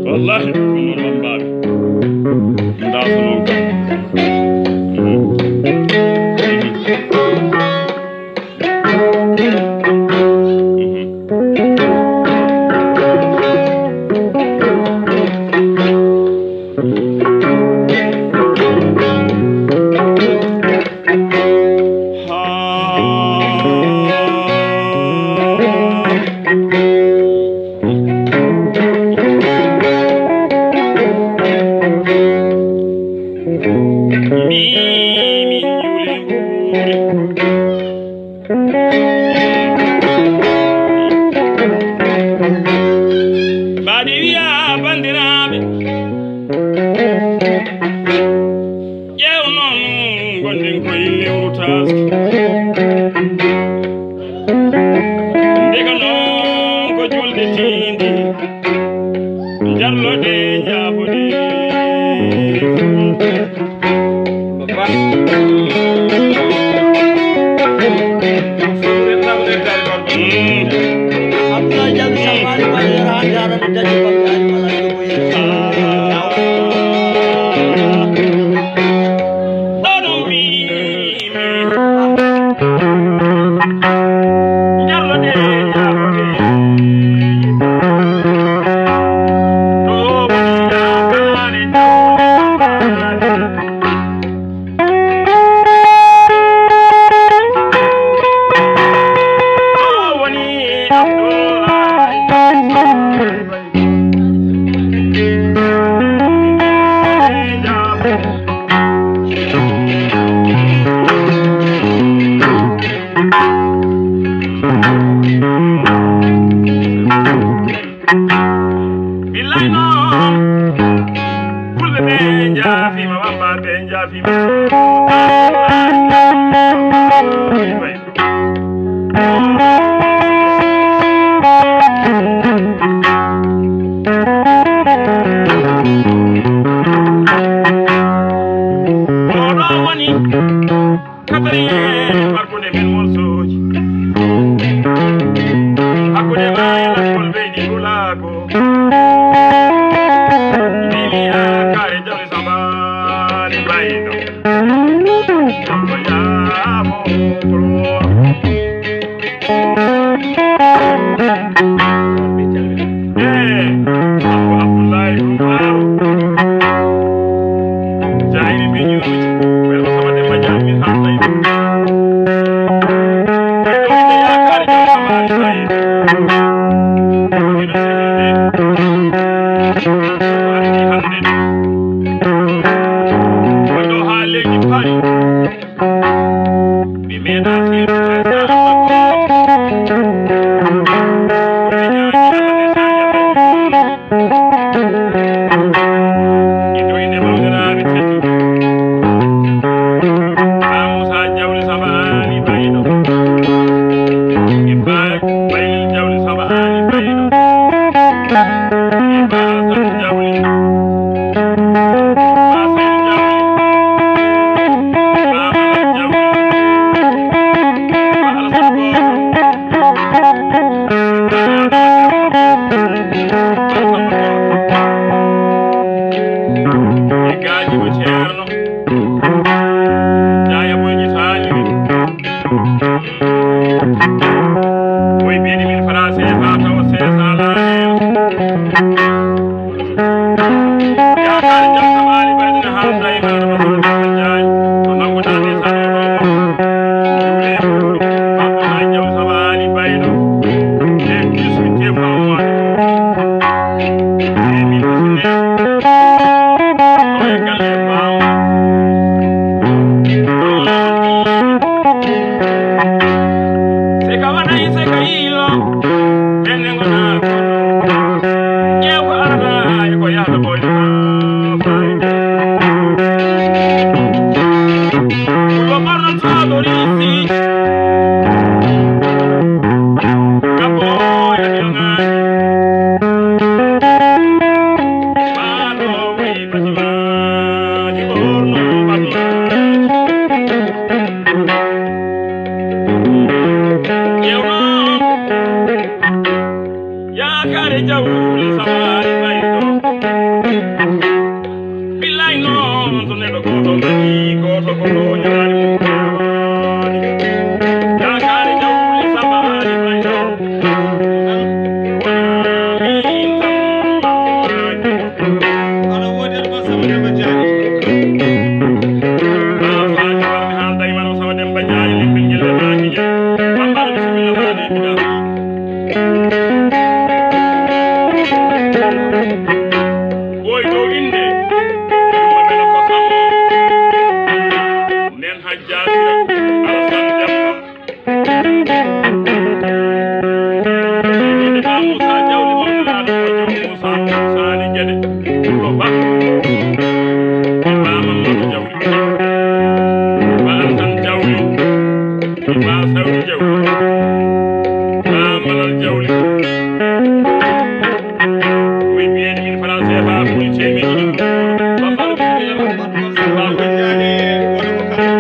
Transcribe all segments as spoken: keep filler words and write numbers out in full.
Wallahi, ko noon wammbaaɓe. Ndaasa noon kam. Mbaɗi wiya, banndiraaɓe, ƴeew noon, ngonɗen ko e lewru taaske. Ndeka noon ko julde tiinde, njarloɗe, njaafoɗe. Abdoulaye Diallo Sambani Bayero, haa njaarani dañi baɓɓe Aliou Malaye Diop. Billahi noon, fulɓe ɓe njaafiima, wammbaaɓe ɓe njaafiima. Oɗo woni quatrième hakkunde men morsooji. Hakkunde ma e lakkol ɓeydi Pulaagu. Mbimi a kare jam. Sambani Bayero. Ko yaafo pro. Eh, Abou Abdoulaye Umaru. Jayri mbiñuuji. Welo sama Demba Jam min haalday. Yaakaare jawle sabaari ɓayɗo. Billaay noon, so neɗɗo gooto mbaɗi gooto, gooto o ñaamaani mum ñaamaani. Yaakaare jawle sabaari ɓayɗo. Wonaa miin tan. Ana woodi Alfa Samba Demba Diagne. Maa faati warmi haalda e Maro Samba Demba Diagne, lembel ngel e maaki ngel. Bambaɗo bisimilla ma de biɗa. Ɓooy dow innde, yumma ɓe no ko Sammo. Nden Hajjaasira, Alasan Demba. Inde ma Muusa Jawli, mawɗo laaɗo ko Jom Muusa, Muusa ni Gede. Ko ba. E ba Mamadou Jawli. Ba Alasan Jawli. Ba Sawdi Jaw. Ba Malal Jawli. Koy mbiyen min français ba ko temeji ɗum. Bambal bisimilla. Ba ko jaade wala ko kala.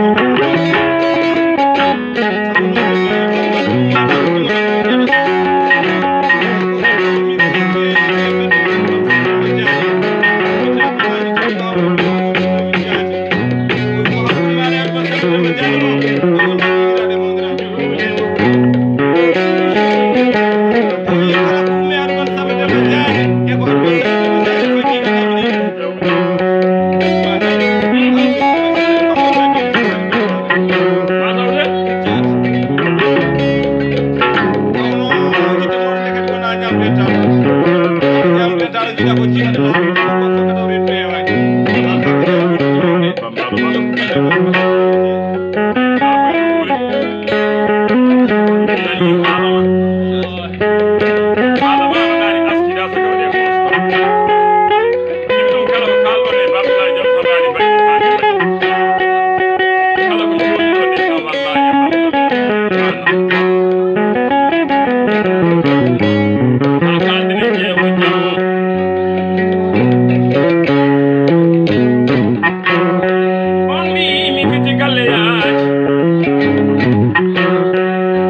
On mbii mi fiti galle yaaji.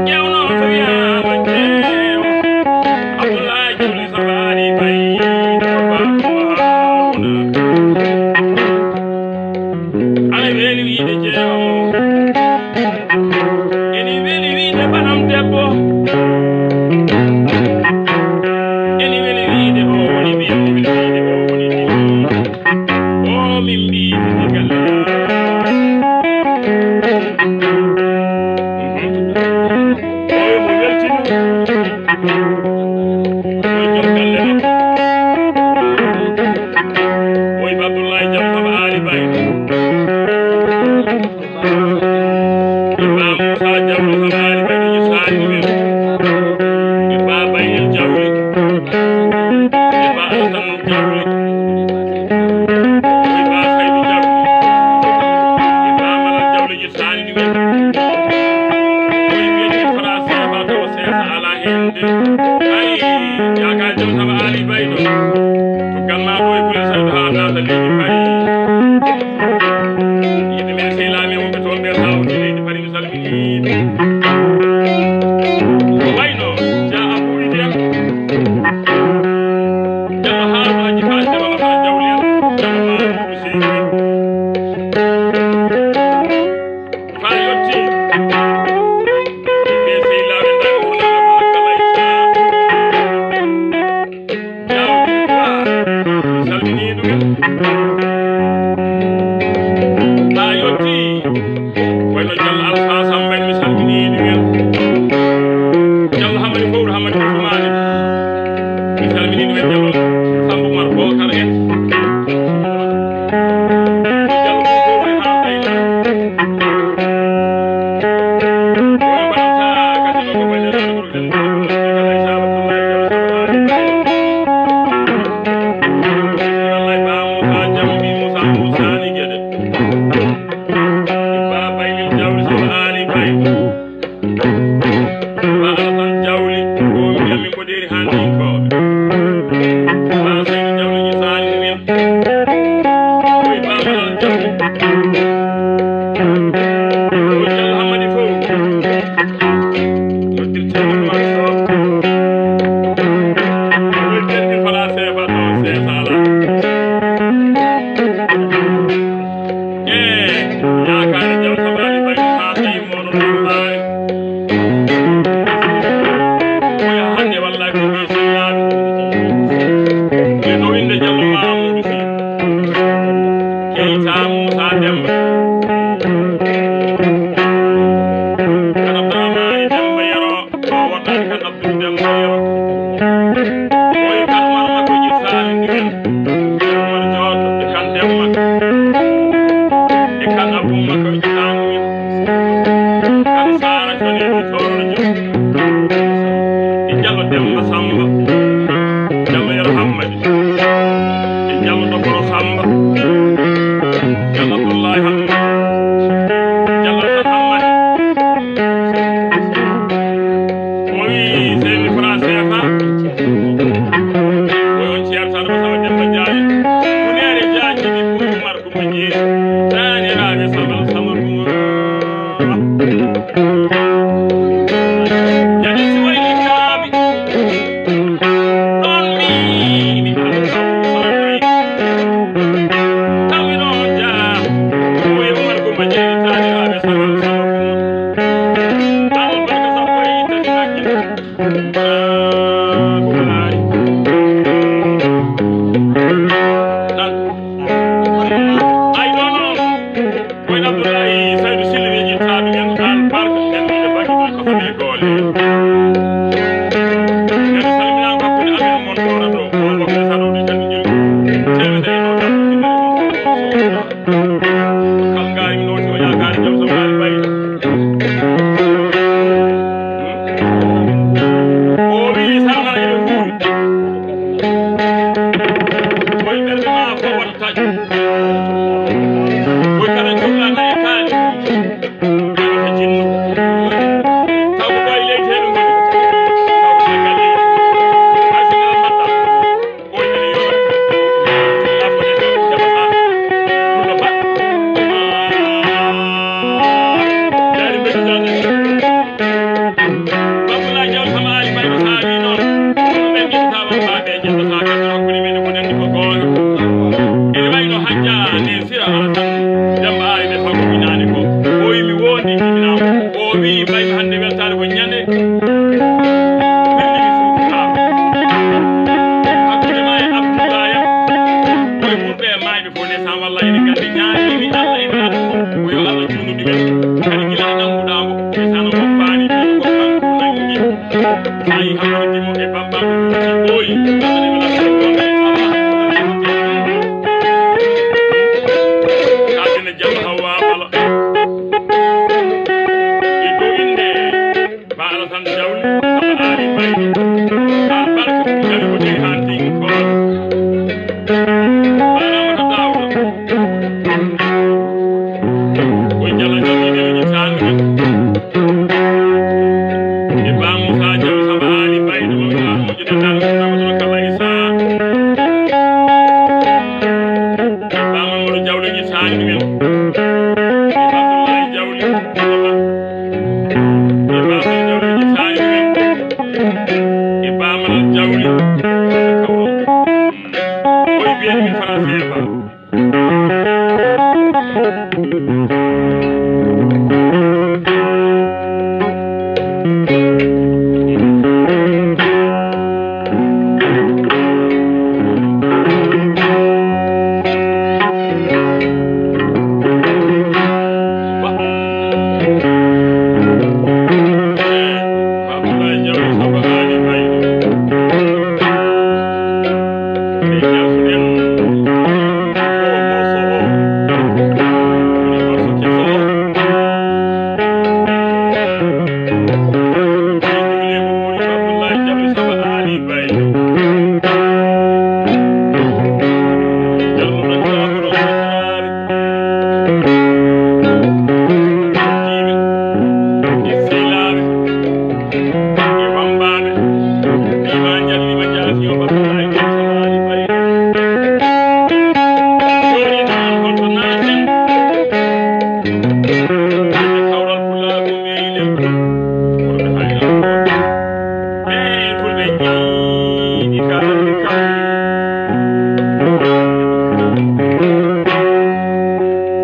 Ƴeewno so wiyaama ƴeew. Abdullahi Juli Sabari Bay. Ana weli wiide jeewa mo. Ene weli wiide banam debbo. Ene weli wiide o woni ɓiyam, ene weli wiide o woni ɓiyam. O min mbii fiti galle. O yo mo weltino. O jom galle makko. O Abdullahi Jam Saba Ali Bay. Iba Musa Jawli Saba Ali Bay ni sani ni. Iba Bayil Jawli. Iba Alsan Jawli. Iba Saydu Jawli. Iba Malal Jawli ji sani ni. Oy biyete français ba tawa seesa ala hende. Ay, yaakaar Jam Saba Ali Bay ɗo. Tuggal ma boy Bulel Saydu ha naata leydi Paris. Yiɗɓe men sehilaaɓe wonɓe toon ɓe hawti leydi Paris, mi salminii ɓe. Ko wayno Dia Abou Idi en, Diallo Haaruna Aji Faal, Diallo Lafa Jawli en, Diallo Mamadou Seydi en. Fa yotti. Ɓe sehilaaɓe ndaa ko wona Abdou Kala Issa. Jawdi Duwa, mi salminii ɗum en. Haa yotti, wayno Diallo Alfa Samba en, mi salminii ɗum en. Diallo Hamadi Fowru Hamadi Usmaani, mi salminii ɗum en. Diallo Samba Umar Bokar en. Diallo Fowru en haa Ayla. Wala mbaɗata kadi ko ko wayno Diallo Fowru en. Jadi si wayi likkaaɓe. Ɗon mi yiɗi Allahu Faanay. Tawi ɗon jaa. Ko e Umar Gumba jeeri taaniraaɓe sagal sagal. Albarka sappo e tati Makki. Bravo, Buhari. Nan. Ay, ɗo noon. Koy Abdoulaye Saydou Sylla wi ƴettaɗo en an barka en wiɗe bagi ɗo ko fami gole. En salmina hakkude amen mon ɗo ɗo. On ko kala sa ɗo ɗo jandi jiri. Tewede e ɗo ɗo. Kal ngari mi noti o yakari jam so ngari bay. O wi salmana ene guri. Koy ɓerɗe ma fof wata taƴ. Koy kala joɗɗa nayi kaali. Kala ko jinnu. Taw ko ɗo e leydi heɓe ngoni. Taw ko e galleeji. Hay so nana mbaɗɗa. Koy ene yona. Koy tun lafo ne taw ko jaɓata. Ɗum no baɗ. Dari mbeɗu jande. Abdoulaye Diaw Samba Ali Bayɗo Saawi noon, ɓe njiɗata ɓe mbaaɓe njiɗata kadi hakkunde men ko nanndi ko goonga. Ene wayi no Hajja nde Sira Alasan Demba Ari nde fago inaani ko. O wi mi wondi jibinaama. O wi mbaymi hannde weltaade ko ñande. Firli mi suukaama. Hakkunde ma e Abdoulaye. Koye wurɓe e maayɓe. Ko ndeysaan, wallaahi, eɗen nganndi ñaagii Allah e naaɗo mum, ko yo Allah juutnu ɗumen. Kadi gila a nannguɗaa mbo, ndeysaan, o woppaani, mbiɗo ko kanko nanngi. Sa yii hakkunde mo e Bamba ko juuti ɓooyi, Allah ne wela ko ɗon e Allah. Ka dina jam Hawa Bala. E dow innde Ba Alasan Jawli, Samba Ali Baydi. Albarka, Jawli ko jeyi han tin ko. Baramata Daawda. Ko Jalla Jawli de ni tangi. E Ba Musa Jawli, Samba Ali Baydi, mo mo jidda dal ko Amadou Kala Isa. E Ba Mamadou Jawli ni tangi. E Abdoulaye Jawli. E Bamal Jawli Saari men. E Bamal Jawli. Koy biyen min français ba. Ɓe fulɓe njiidi ka hannde kawri.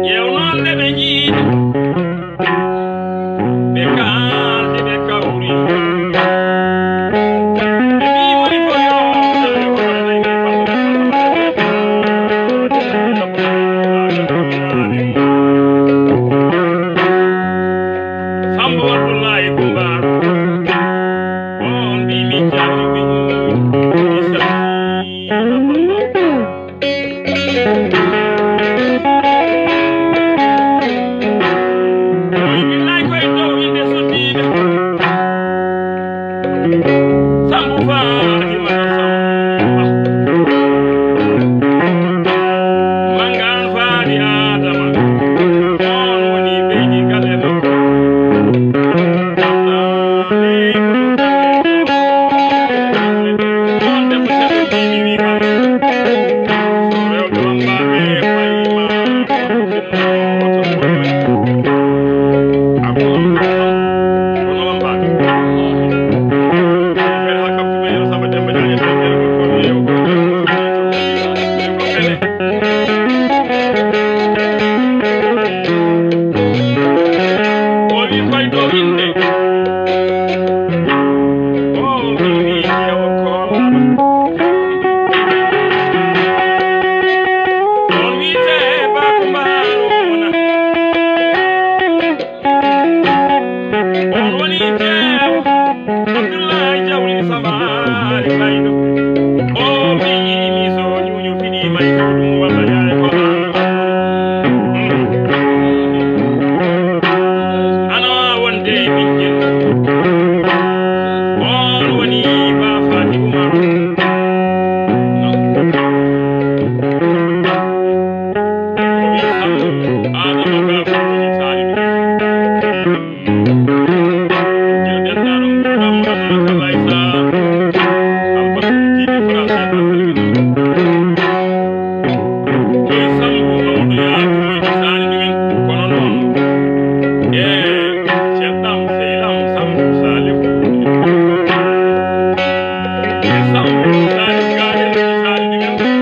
Ƴeew noon nde ɓe njiidi. Ɓe kaaldi ɓe kawri. Ɓe mbii woni ko yo. Sambo Abdullahi Kumba. On mbii min jaari min Isra. Oy, min laay koye dow inde suddiiɓe. Sambu Fatima Samba. Mangaan faadi Adama. On woni ɓeydi galle makko. Inde. O wi jeewo ko. On wiite Bakumba Haruna. On woni jeewo Abdullahi Jawli Samari Baydo. O wiimi so ñuñu fiɗi may suudu mo walla yaare ko an. Ana wonde ɓinngel. On woni Ba Fati Umar. O wi Sambu Adama Ba Fati Salidu. Jiɗɗen ɗaɗo nguurɗam aduna ka laysa. Albarka jiɗi Faransi ka salmina. Koye Sambu Mamadou Yaakuba Saani ɗumen. Kono noon e ceɗɗam sehlam Sambu Salifu. E Sambu Salifu Gaade Saani ɗumen.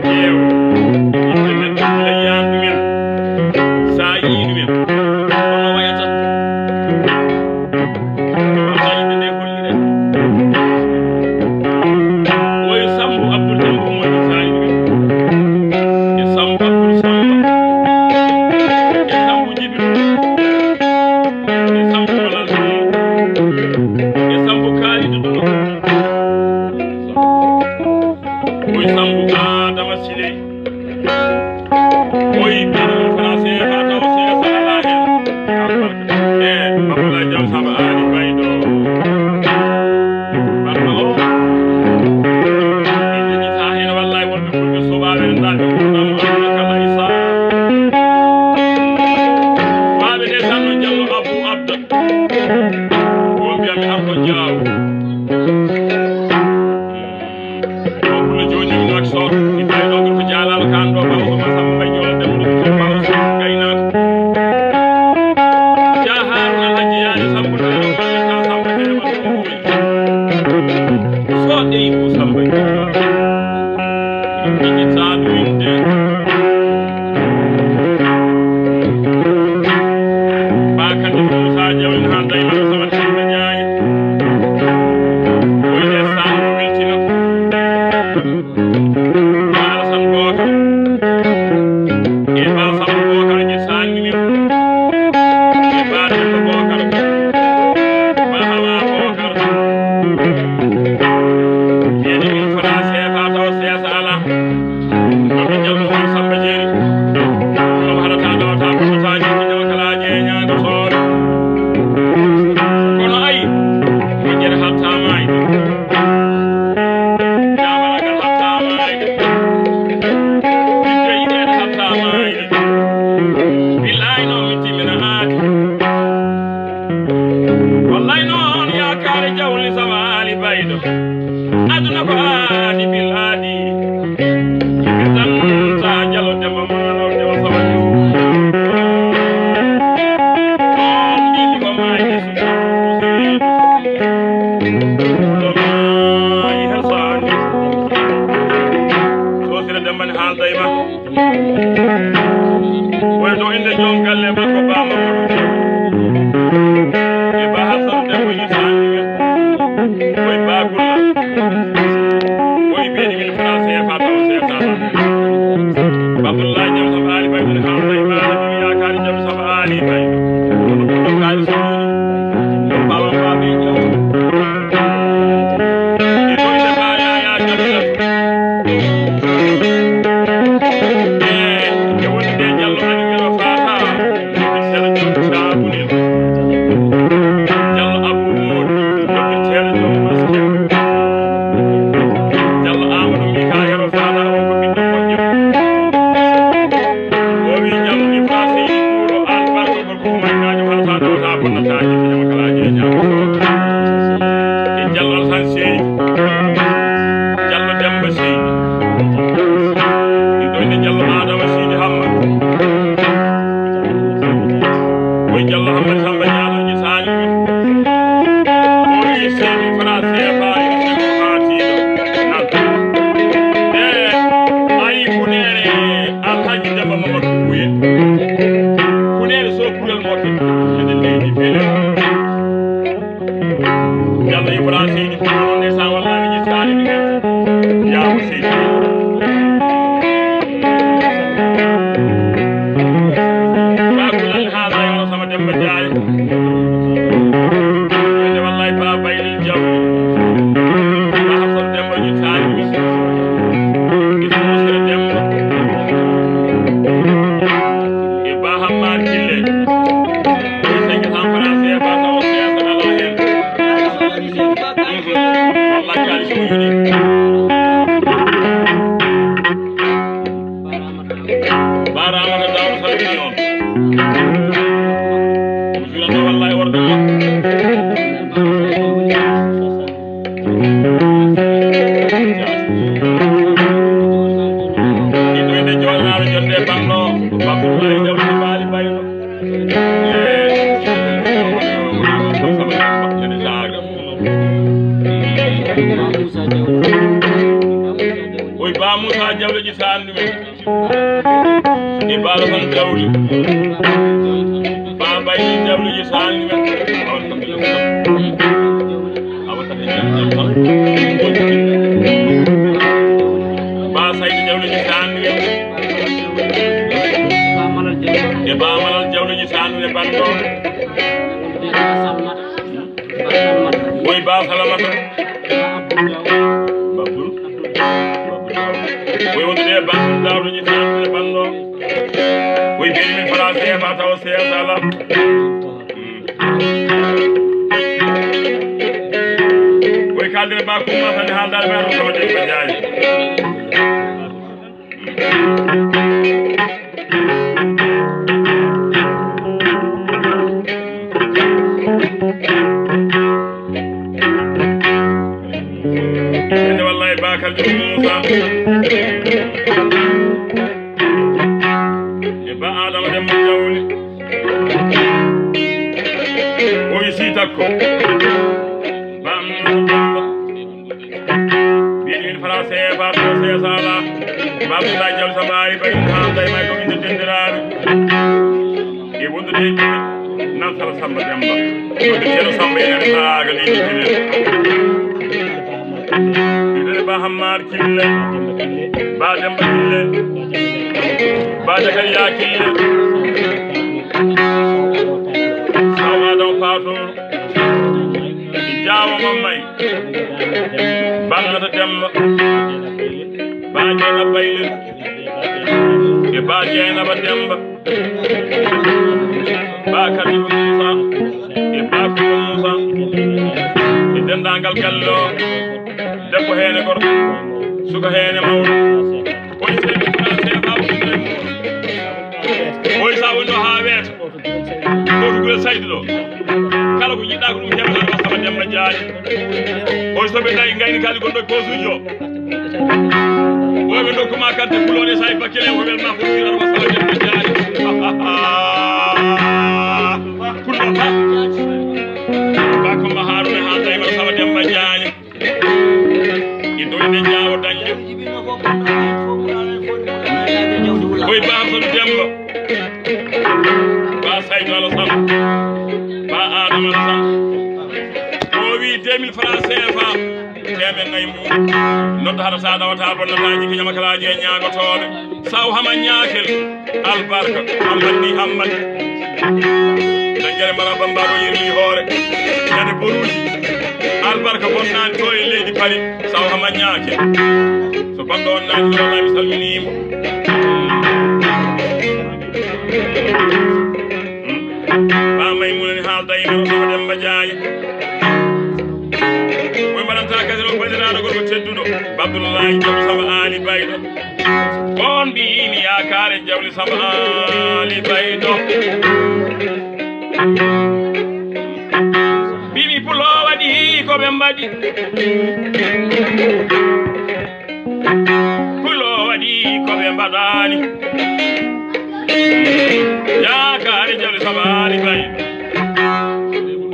Ƴeew, yimɓe men ɗum gila yiyaan ɗumen. So a yii ɗumen, kono wayata. Wata yimɓe nde hollire. Oyo Sambu Abdul Sambu mo e so a yii ɗumen. E Sambu Abdul Samba. E Sambu Jibiru. E Sambu Malal Duno. E Sambu Kaalidu Duno. Koy Sambu Adama Sile. Koy Bidou Français, Fataw Sesa Alahen. E Abdoulaye Diaw Saba Ali Baydo. Barma o. Inde ji sa hen wallahi wonɓe fulɓe soɓaɓe rendaɓe wurnam aduna kala isa. Waɓe de sanno Jallo Abou Abda. Wonɓe ami arko Diaw. Abdulla Joojo Nouakchott, Ibrahima Ɗonngol ko jaalaama kaan ɗo, Ba Ousmane Samba Mbaye Joola, Demba Ɗum Samba Ousmane Gaynaako. Dia Haruna Alhaji Yaani Samba Ɗum Ɗum Balle Ka Samba Ɗum Ɗum Ɗum. So ɗeyi ko Samba Ɗum. Ɗum ɗum ɗum ɗum ɗum. Ba Kadi Moussa Diaw en haa Dayma Sama Tamba Ndiaye. Ko ene Samba Wiltina. Ba Alassane Bokar. E Ba Samba Bokar je Sani min. E Ba Demba Bokar. Ba Hawa Bokar. Ene min fota sefa taw sesa ala. Mami Jallo Umar Samba Jeeri. Ɗum haɗata ɗo ta ɓurɗata ñaama kala jeeñaaɗo toon. Kono ayi, moƴƴere hatta maayde. Ñaamaragal hatta maayde. Ɓiɓɓe yiɗeede hatta maayde. Billaay noon mi timmina aadi. Wallay noon yaakaare jawli sama Ali Baydo. Aduna ko aadi bil aadi. Tan sa jalo Demba Maalaw Demba Sabajo. On ɗiɗi ko maayi suudu. Ɗo maayi hasani. Sosira Demba ne haalda e ma. Oye ɗo innde joom galle makko Ba Mamadou Diop. E Ba Hassane Demba Yusani. Oye Ba Gulla. Oye ɓeydi min Fara C F A taw C F A. Abdoulaye Diop Samba Ali Baye ɗum haalda e maɗa min yaakaari Diop Samba Ali Baye. Kono ko ɗo kaari so woni. Ɗum Baba Mbaɓe Diop. E ɗo innde Ba Yaya Diop. E woni nde Jallo Aliou Yero Fata, woni Sera Diop Sabunel. Jallo Abou Wod, woni Sera Diop Maskel. Jallo Amadou Mika Yero Fata, on ko ɓiɗɗo moƴƴo. O wi Jallo Ibrahima Seydi Wuro An Barko. Ko maynaajo halata ɗo ta bonnataaji ko ñama kala je ñama. E Jallo Alsan Seydi. Jallo Demba Seydi. Ɗi ɗo nde Jallo Adama Seydi Hamma. Koye Jallo Hamma Samba Diallo ji Saliou. O wi Seydi Fara C F A e Seydi Fatiɗo. Nan. E ayi funere Alhaji Demba Mamadou Bouye. Wallay, jawdi mbaali mbayno. Eh, sama ñande saaga. Oy, Ba Moussa Diawle ji saan ɗumen. E Ba Alassane Diawle. Ba Baydi Diawle ji saan ɗumen. Awa tawi jam jam tan. Ba Saydu Jawle ji saan ɗumen. E Ba Malal Jawle ji saan ɗumen banndo. Woy Ba Salamata. Babul. Babul Daawda. Woy wondude e Ba Daawda ji saan ɗumen banndo. Woy beri min fala seefa tawa seesa ala. Koy kaldere ba kuma tan haaldaade ma ɗum ko Demba Jaaji. Ene wallahi bakal ɗum Muusa. E ba Adama Demba Jawle. O isi takko. Bam Demba. Mbiɗen français, français sala. Ba Abdoulaye Diallo Samba Ari Baye, ha tawi may ko inde dendiraaɓe. E wondude e ɓiɓɓe nan Sala Samba Demba. Wonde Ceerno Samba ene saaga leydi Guinée. Ibrahima Ba Hammar Kille, Ba Demba Kille, Ba Zakariya Kille, Saw Adama Fatou, e Jaawo Mammay, Bannata Demba, Ba Jeynaba Baylel, e Ba Jeynaba Demba. Ba Kabiru Musa, e Ba Kabiru Musa, e denndaangal galle o, debbo heen e gorko, suka heen e mawɗo. Oy, sey mi fina, sey Ba Kabiru Musa. Oy, sa woni ɗo haa weeta. Ɗo ko gure Saydu ɗo. Kala ko jiɗɗa ko ɗum heɓata, Samba Demba Jaaji. Oy, so ɓe tawi ngayni kadi gonɗo e posuuji o. Woɓe dokkuma kadi pulone sa e bakkile ko welma fof sira wa sala jam jaari. Pullo ha. Ba ko ma haruna ha dai ma sama dem ma jaari. Indo inde jaawo dañde. Koy ba so demba. Ba Saydu Alasan. Ba Adama Alasan. O wi deux mille francs C F A. Teemen nayi mum. Nodda hara sa dawata bonnataaji kiña makalaaji e ñaagotooɓe. Saw hama ñaakel. Albarka. Ammad ni Ammad. Dangere mara bambaaɗo yirli hoore. Ñande boruuji. Albarka bonnaani to e leydi Pari. Saw hama ñaakel. So banndo on naati ɗo, mi salminiimo. Ba Maymuna ni haalda e men, Samba Demba Jaayi. Koye mbaɗanta kasiro banndiraaɗo gorko tedduɗo, Abdullahi Jaw Samba Aali Bayɗo. On mbiyimi yaakaare Jawli Samba Aali Bayɗo. Mbimi pulo waɗi ko ɓe mbaɗi. Pulo waɗi ko ɓe mbaɗani. Yaakaare Jawle Sabaali Bay.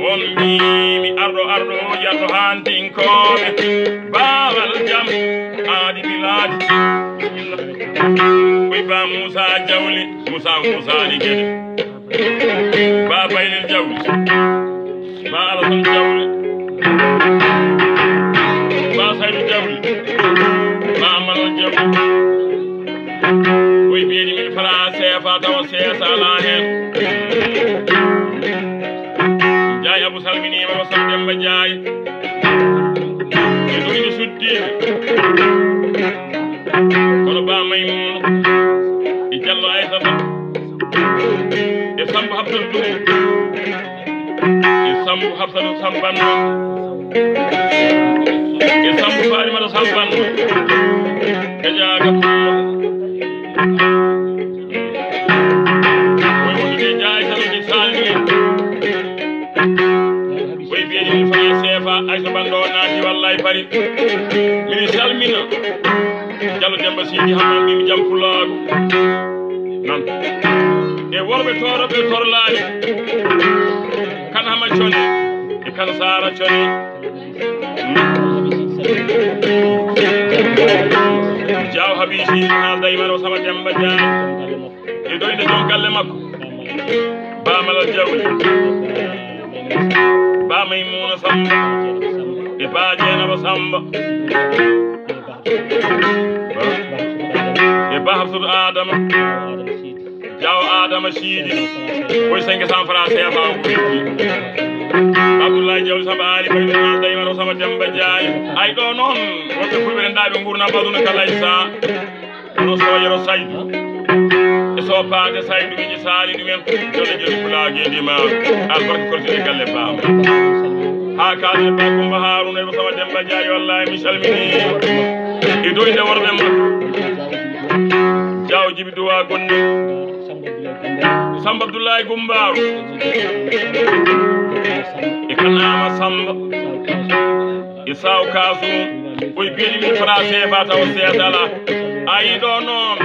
On mbimi arɗo, arɗo, yarɗo hantinkooɓe. Baawal jam, aadi bilaadi. Koy ba Muusa Jawle, Muusa, Muusa ni gede. Ba Baylel Jawle. Ba Alasan Jawle. Ba Saydu Jawle. Ba Amal Jawle. Koy mbiyeɗi min fala seefa tawa seesa ala heen. Jaay Abu salminiima ko Samba Demba Jaay. E ɗo ina suddiiɓe. Kono Ba Maymuna e Jallo Aysata e Sambu Hafsatu Dugu e Sambu Hafsatu Sambanno e Sambu Farimata Sambanno e Jaaga Pullo. Koye wondude Jaay Saloji Saalni. Koye mbiyeɗi min fana seefa, ay so banndo o naati wallay Pari. Min salmina. Jallo Demba Sidi Hamman mbimi jam pulaagu. Na E worɓe tooroɓe torlaani, kan hama cone e kan saara cone. Jaaw habisi haalda e maro sama Demba Jaay. E doyde joom galle makko, Ba Malal Jawli, Ba Maymuna Samba, e Ba Jeenaba Samba, e Ba Hafsatu Adama, Jaaw Adama Siidi, koye cinq cents francs C F A o ko witti. Abdoulaye Jawli Samba Ali Baydu Nal Daymaro Samba Demba Jaay. Ay ɗo noon, wonɓe fulɓe renndaaɓe nguurna mbaɗuna kala e sa. Kono so yero Saydu. E so paade Saydu, ɓe saali ɗumen. Jole jole pulaage ndima. Albarka koltude galle baaba. Haa kaade ba Kumba Haruna e Samba Demba Jaay, wallahi mi salmini. E doyde worɓe ma. Jaaw Jibi Duwa Gonne. Samba Abdoulaye Gumbaaru. E Kanama Samba. E Saw Kasu. Koye biyeɗi min fara sefa taw seedala. Ayi ɗo noon.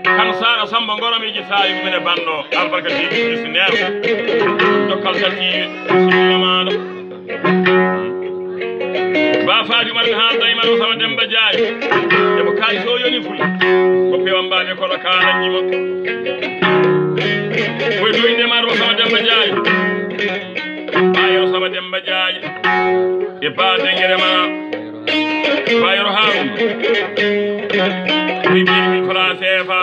Kan Sara Samba Ngoro mi ji sayi mine banno. Albarka jibi isi neema. Dokkal sati. Bismillah maɗa. Ba Faadi Umar mi haalda e Maro Sama Demba Jaay. Debbo kaalis o yoni ful. Ko pewa mbaɓe kono kala ñimo. Koye doyde Maro Sama Demba Jaay. Ba Yero Sama Demba Jaay. E ba dengere ma. Ba Yero Harun. Mi bini mi fala sefa.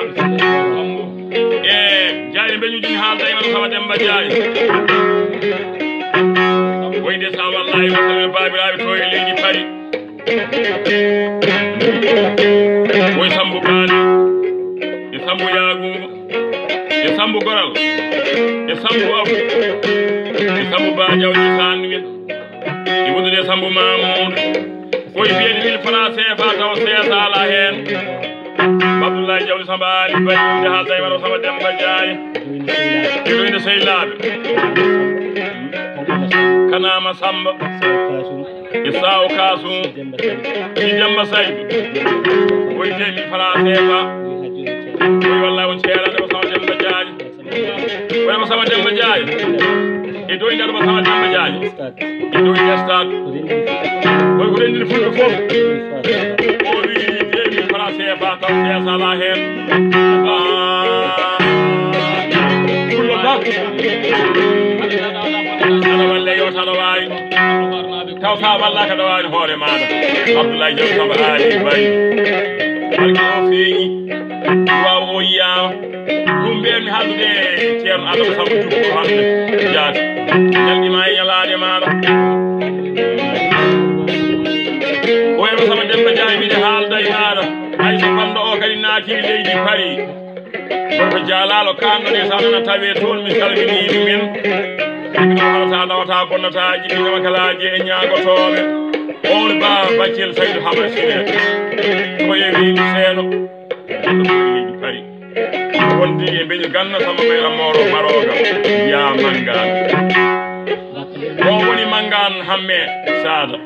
E jayri beñuji mi haalda e Maro Sama Demba Jaay. Woyde sa wallahi wasalɓe baabiraaɓe to e leydi Paris. Woy Sambu Baali, e Sambu Yaaguuba, e Sambu Goral, e Sambu Abu, e Sambu Ba Jawji Sanwi, e wondude Sambu Mamuudu. Koye biyeɗe mille francs C F A taw C S A ala heen. Abdoulaye Jawdi Samba Ali Baye, wonde haalda e Maro Sama Demba Jaay. E ɗo ine sehlaaɓe. Kanama Samba. E Sawo Kasum. Si Demba Saydu. Koye temi fala sefa. Koye wallahi on ceerade ko Sama Demba Jaay. Koye ko Sama Demba Jaay. E doyde ko Sama Demba Jaay. E doyde stade. Koye ko renndini fulɓe fof. O wi deux mille francs C F A taw C S A ala heen. Ah. Pullo Ba. Aɗa walle yo taɗa waawi. Taw sa wallaka ɗo waawde hoore maaɗa. Abdoulaye Diaw Samba Ali Bari. Barke o feeñi. Duwaaw o yiyaama. Ɗum mbiyatmi haaldude e Ceerno Adama Samba Diouf ko hannde jaati. Ñalɗi ma e ñalaaɗe maaɗa. O wiya Samba Demba Jaay, miɗo haalda e maaɗa. Hay so banndo o kadi naati leydi Paris. Gorko Jaalaalo kaanɗo nde, so a nana tawee toon, mi salminii ɗumen. Ɗum ɗo haɗata, dawata, bonnata, jiɗi ñamakalaaji e ñaagotooɓe. On ba Baccel Saydu Hamar Sine. Ko e wiyde Seeno. Gonɗo ko e leydi Paris. Wonde e mbeñu ganna Samba Bayra Moro Maroga. Yaa Mangaan. O woni Mangaan Hamme Saada.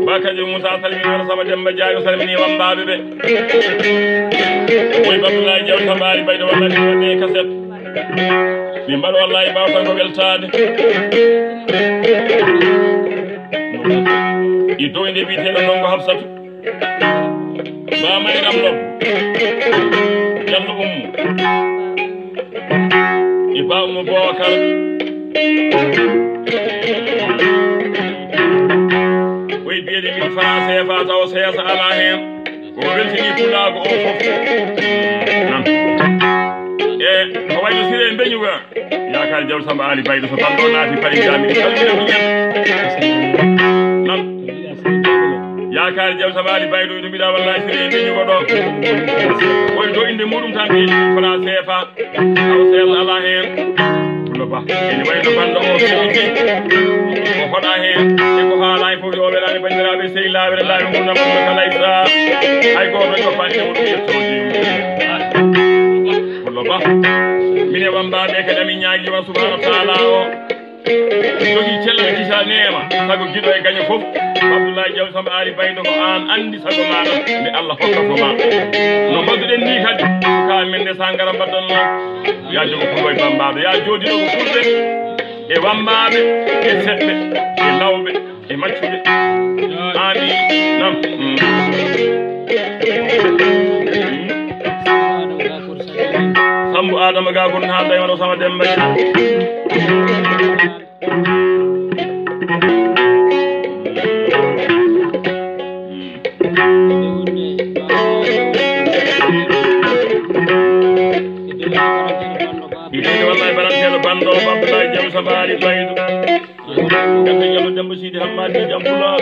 Ba Kadir Moussa salmini wala Samba Demba Diayo salmini wambaaɓe ɓe. Koye Abdoulaye Diaw Samba Ali Baydo walla ni waɗde kaset. Min mbaɗa wallahi ɓaaw tan ko weltaade. E doyde biyeteeɗo Ndongo Hafsatu. Ba Mayram Lom. Jallo Ummu. E Ba Ummu Bokar. Koye biyeɗe mille francs C F A taw C S A ala heen. Ko weltini pulaagu o fof. Nan. E ko wayno Siré Mbeñuga. Yaakaar Jaw Samba Ali Baydo so tan ɗo naati Paris jami. Salmina ɗumen. Nan. Yaakaar Jaw Samba Ali Baydo ɗum mbiɗa wallahi Siré Mbeñuga ɗo. Koye to inde muɗum tan mbiɗi franc C F A. Awa seeɗa alaa heen. Pullo Ba, ene wayi no banndo o feƴƴiti. Ko hoɗa heen, e ko haalaa e fof yo welani banndiraaɓe, sehilaaɓe, renndaaɓe, ngurndan Pullo kala e sahaa. Hay gooto joppaani e muɗum yettooji. Pullo Ba, minen wambaaɓe kadi amin ñaagiima Subhaanahu wa Taala o. Jogii cellal kisa neema, sago giɗo e gaño fof. Abdoulaye Diaw Samba Aali Baydo ko aan anndi sago maaɗa nde Allah hokkatoo ma. No mbaɗduɗen ni kadi, sukaa men nde Sangara mbaɗɗon noon. Yaa jogo pullo e bammbaaɗo, yaa jooɗiɗo ko fulɓe e wammbaaɓe e seɓɓe e lawɓe e maccuɓe. Aami nam. Sambu Adama ga kon ha dayma ɗo sama Demba Dia. Ɗiɗo wallahi baranteɗo banndo Abdoulaye Diaw Sabari Baydo. Gasa Yallo Demba Sidi Hammadi Jam Pulaar.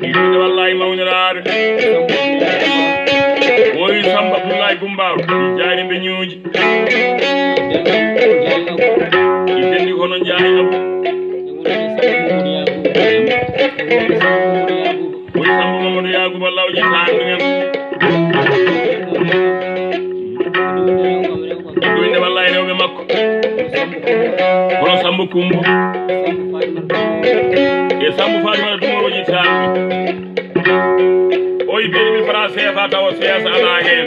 Yiɗude wallahi mawniraaɓe. Wowi Samba Abdoulaye Gumbaaw. Jaari mbe ñuuji. Ɗi denndi kono Njaay Abu. Woy Samba Mamadou Yakuba Lawji Tandu en. Ɗoyde walla e rewɓe makko. Kono Samba Kumba. E Samba Fatimata Dumoroji Tandu. O yi ɓeyɗi mille francs C F A tawa C S alaa heen.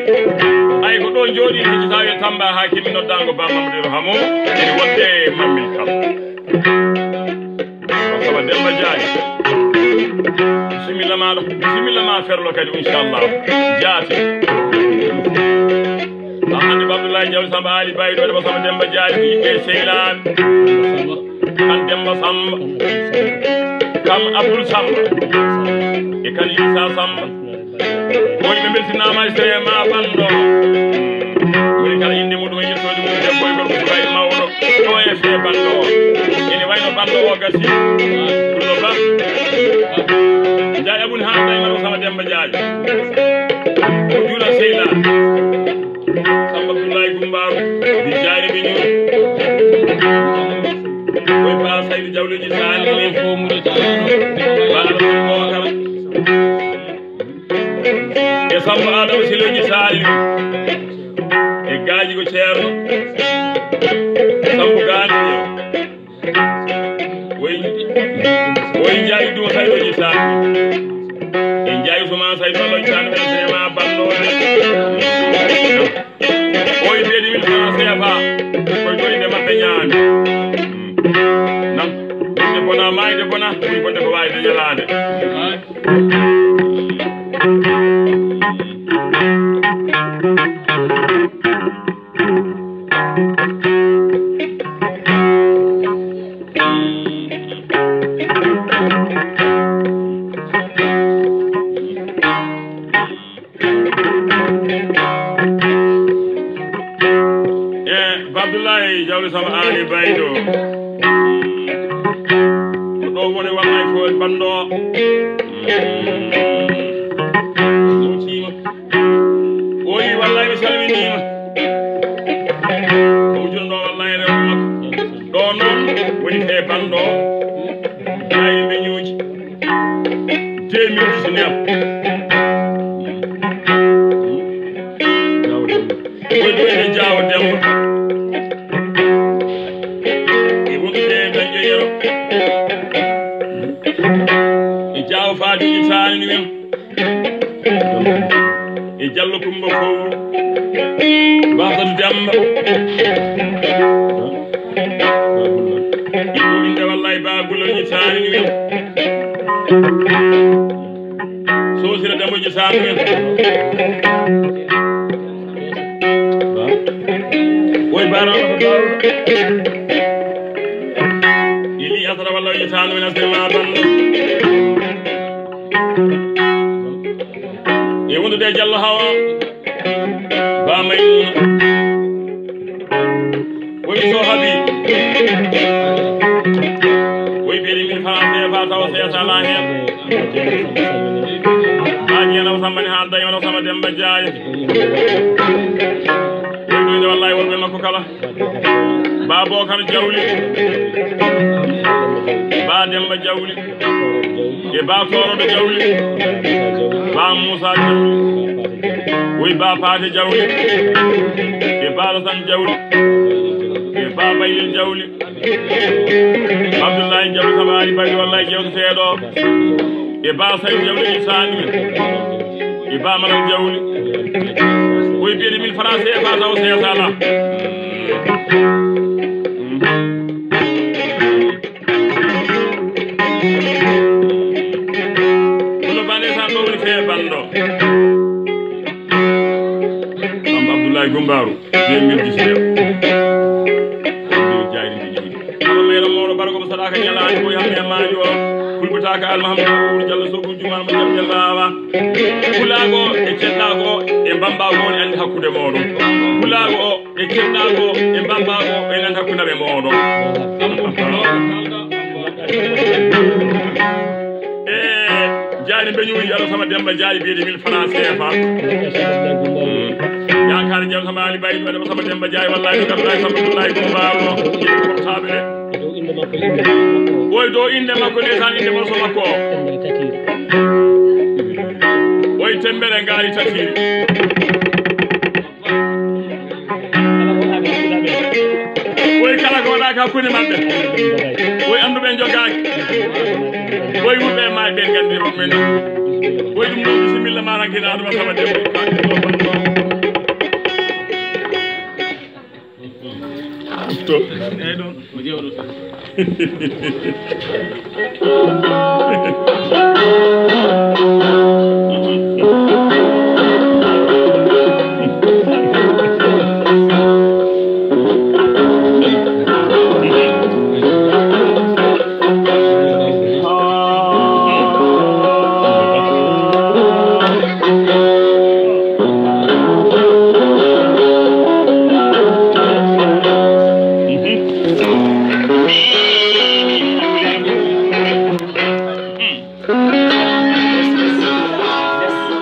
Ay ko ɗo jooɗi hecci tawi Tamba haa keɓi noddaango Ba Mamadou Hamo. Ene wonde Mammil Kam. Samba Demba Diagne. Bisimilla ma ɗo. Bisimilla ma ferlo kadi, inchallah. Jaati. An hannde Abdoulaye Diaw Samba Ali Baydo, Samba Demba Diagne, ko yimɓe Seylaaɓe. Kan Demba Samba. Kam Abdoul Samba. E kan Issa Samba. Woni ɓe mbeltinaama e sere ma ɓanndo. Woni kala innde muɗum e yettoode mum, debbo e gorko, suka e mawɗo. Ɗo e fee banndo o. Ene wayno banndo o gasi. Ɗum no ba. Njaay Abun haa Dayma ɗo sama Demba Jaajo. Ko juula seyla. Samba Abdoulaye Gumbaaru. Di jaari ɓe ñuul. Koy Ba Saydu Jawleji Saali. Ba Alasan Bokar. E Samba Adama Siloji Saali. E Gaaji ko Ceerno. Sambu Gaani. Woy, woy Njaay Duma Saydu Ji Saali. E Njaay Suma Saydu Allah Caani ɓe sema banno. Oyi ɓeydi mille francs C F A. Koye ɗo inde maɓɓe ñaami. Nan, inde bona, maayde bona, ɓuri bonde ko waayde ñalaande. E Abdoulaye Jawle Samba Ali Baydo. Ko ɗo woni wallay ko e banndo. Ɗum tiima. Oyi wallay mi salminiima. Ko wujunɗo wallay rewɓe makko. Ɗo noon woni fee banndo. Ay ɓe ñuuji. Deux mille dix-neuf. Ko ɗum ene Jaawo Demba. E wondude e dañde yero. E Jaawo Faadiji Saani men. E Jallo Kumba Fow. Basatu Demba. Iɗo inde wallay Ba Gulloji Saani men. Sosira Demba Ji Saani men. Woy Bara. Ili Asara walla Ji Saani men asde ma tan. E wondude e Jallo Hawa. Ba Maymuna. Woy so habi. Woy ɓeyɗi min fa sefa tawa sesa la hen. Ba ñeena o sambani ha dayma o sama Demba Jaaja. Woy ɗo inde wallahi worɓe makko kala. Ba Bokar Jawli. Ba Demba Jawli. E Ba Koroɗo Jawli. Ba Muusa Jawli. Woy Ba Paate Jawli. E Ba Lasan Jawli. E Ba Baylel Jawli. Abdullahi Jawli Samari Baydi, wallahi jewteteɗo. E Ba Sayu Jawli Isani. E Ba Malal Jawli. Koy biyede min français e fa taw sesala. Kono bane sa ɗowni fe banɗo. Samba Abdoulaye Gumbaru, deux mille dix-neuf. Jayri ndi jawdi. Kono meɗen mawɗo bargo mo saɗaka ñalaani ko yamɓe e maajo o. Fulɓe taka Al Mahamadou Amadou Diallo Sogun Juma mo jam jam bawa. Pulaago e ceɗɗaago e mbambaago woni anndi hakkunde mooɗon. Pulaago o e ceɗɗaago e mbambaago en anndi hakkunde ɓe mooɗon. E jaani mbeñuuji Alah Sama Demmba Jaay biyeede mille francs C F A. Yaakaare Jaw Sama Ali Baydi waɗa Sama Demmba Jaay wallahi ko Abdoulaye Sama Abdoulaye Gumbaru. Portable. Woy dow innde makko nde tan innde morso makko o. Woy temmbere ngaari tatiiri. Woy kala ko waɗaaka hakkunde maɓɓe. Woy annduɓe jogaaki. Woy wurɓe e maayɓe nganndi on men. Woy ɗum ɗon bisimilla ma rankinaaɗo ma Sama Demmba. To. Eyyi ɗon.